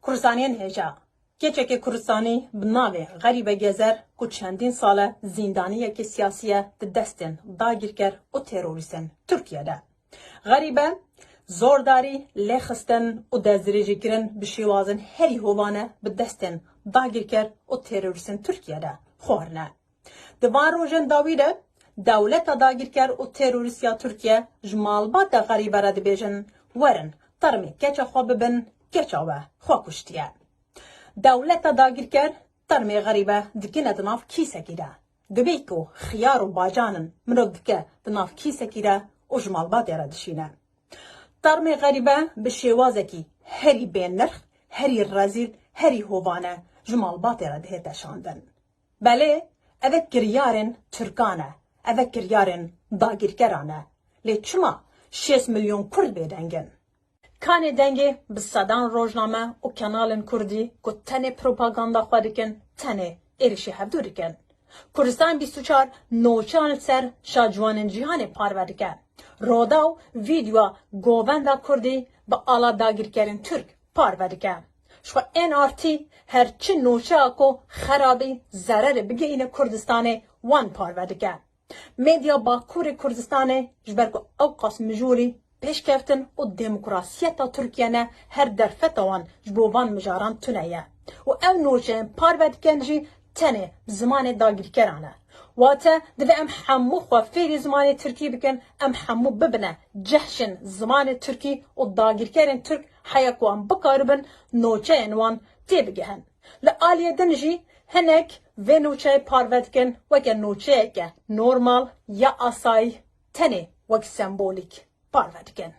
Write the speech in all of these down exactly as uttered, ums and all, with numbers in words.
Kurdistaniyên hêja. Keçekê Kurdistanî bi navê Xerîbe Gezer ku çendîn sal e zîndaniyekê siyasî ye di destên dagîrker û terorîstên Tirkiye de. Xerîbe zordarî, lêxistin û destdirêjîkirin bi şêwazên herî hovane bi destên dagîrker û terorîstên Tirkiye de xwarine. Di van rojên dawî de dewleta dagîrker û terorîst ya Tirkiye ji malbata Xerîbe re dibêjin, werin termê keça xwe bibin, keça we xwe kuştiye. Dewleta dagîrker termê Xerîbe dikine di nav kîsekî de. Dibê ku xiyar û bacan in mirov dike di nav kîsekî de û ji malbatê re dişîne. Termê Xerîbe bi şêwazekî herî bênirx, herî rezîl, herî hovane ji malbatê re dihête şandin. Belê, eve kiryarên Tirkan e, eve kiryarên dagîrkeran e. Lê çima şêst milyon Kurd bêdeng in? Kanê dengê bi sedan rojname û kanalên Kurdî ku tenê propaganda xwe dikin, tenê êrişî hevdû dikin. Kurdistan bîst û çar nûçeyan li ser şaciwanên cîhanê parve dike. Roda û vîdeoya govenda Kurdî bi ala dagîrkerên Tirk parve dike. Ji xwe N R T her çi nûçeya ku xerabî, zererê bigihîne Kurdistanê, wan parve dike. Medya Bakurê Kurdistanê, ji ber ku ew qas mijûlî pêşkeftin û demokrasiyeta Tirkiye ne, her derfeta wan ji bo van mijaran tune ye. Û ew nûçeyên parve dikin jî tenê bi zimanê dagîrkeran e. Wate, divê em hemû xwe fêrî zimanê tirkî bikin, em hemû bibine cehşên zimanê tirkî û dagîrkerên tirk, heya ku em bikaribin nûçeyên wan têbigihin. Li aliyê din jî hinek vê nûçeyê parve dikin weke nûçeyeke normal ya asayî, tenê wek sembolîk parve dikin.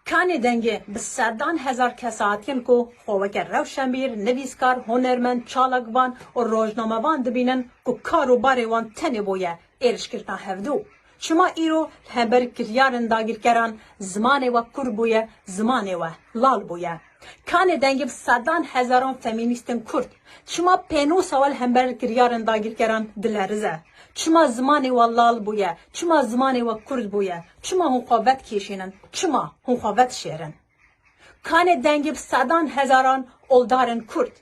Kanê dengê bi sedan hezar kes hatiyin ku xwe weke rewşenbîr, nivîskar, hunermend, çalakvan û rojnamevan dibînin ku kar û barê wan tenê bûye êrişkirina hevdû. Çima îro li hember kiryarên dagîrkeran zimanê we kûr bûye, zimanê we lal bûye? Kanê dengê bi sedan hezaran femînîstên Kurd çima pênûsa we li hember kiryarên dagîrkeran dilerize? Çima zimanê we lal bûye? Çima zimanê we kurd bûye? Çima hûn xwe vedikêşînin? Çima hûn xwe vedişêrin? Kanê dengê bi sedan hezaran oldarên Kurd.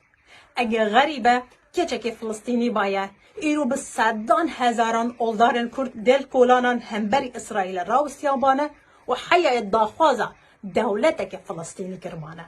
Ege Xerîbe keçekê Filistînî baye, îro bi sedan hezaran oldarên Kurd dêl kolanan hemberî Îsraîlê rawistiyabane û heyayê daxwaza dewleteke Filistînî kiribane.